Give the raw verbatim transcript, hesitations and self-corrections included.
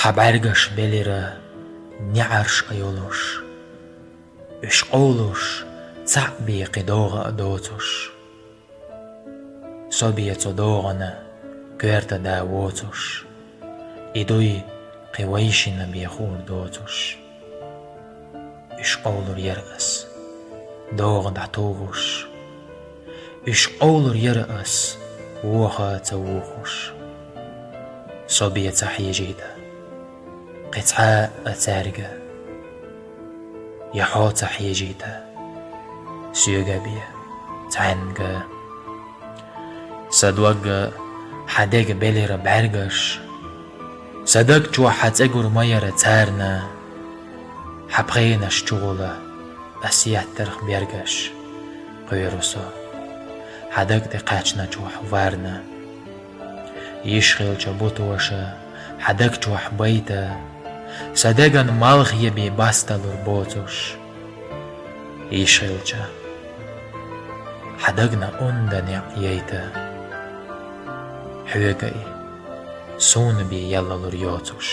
Хьа бӀаргаш белира неӀарш а йолуш, уьш къовлуш, цхьаъ бен кхин догӀа а доцуш. Со бен цу догӀана коьрта да воцуш, и дуй кхин вайшинна бен хуур доцуш. Уьш къовлур яра ас, догӀа дӀатухуш. Уьш къовлур яра ас, воха а ца вухуш. Со бен ца хьежийта кхин цхьа а цаьрга, я хьо ца хьежийта соьга бен цхьаьнга. Сан догга хьан дега белира бӀаьргаш, сан даг чохь хьан цӀе гур ма яра царна. Хьан пхенаш чугӀула ас еттарх бергаш, кхоьру со хьан даг тӀе кхаьчначохь варна. Йиш хилча бутоша хьан даг чохь байта, сан деган малхе бен басталур боцуш. Йиш хилча хьан дагна онда некъ яйта, хьоьга и суна бен яллалур йоцуш.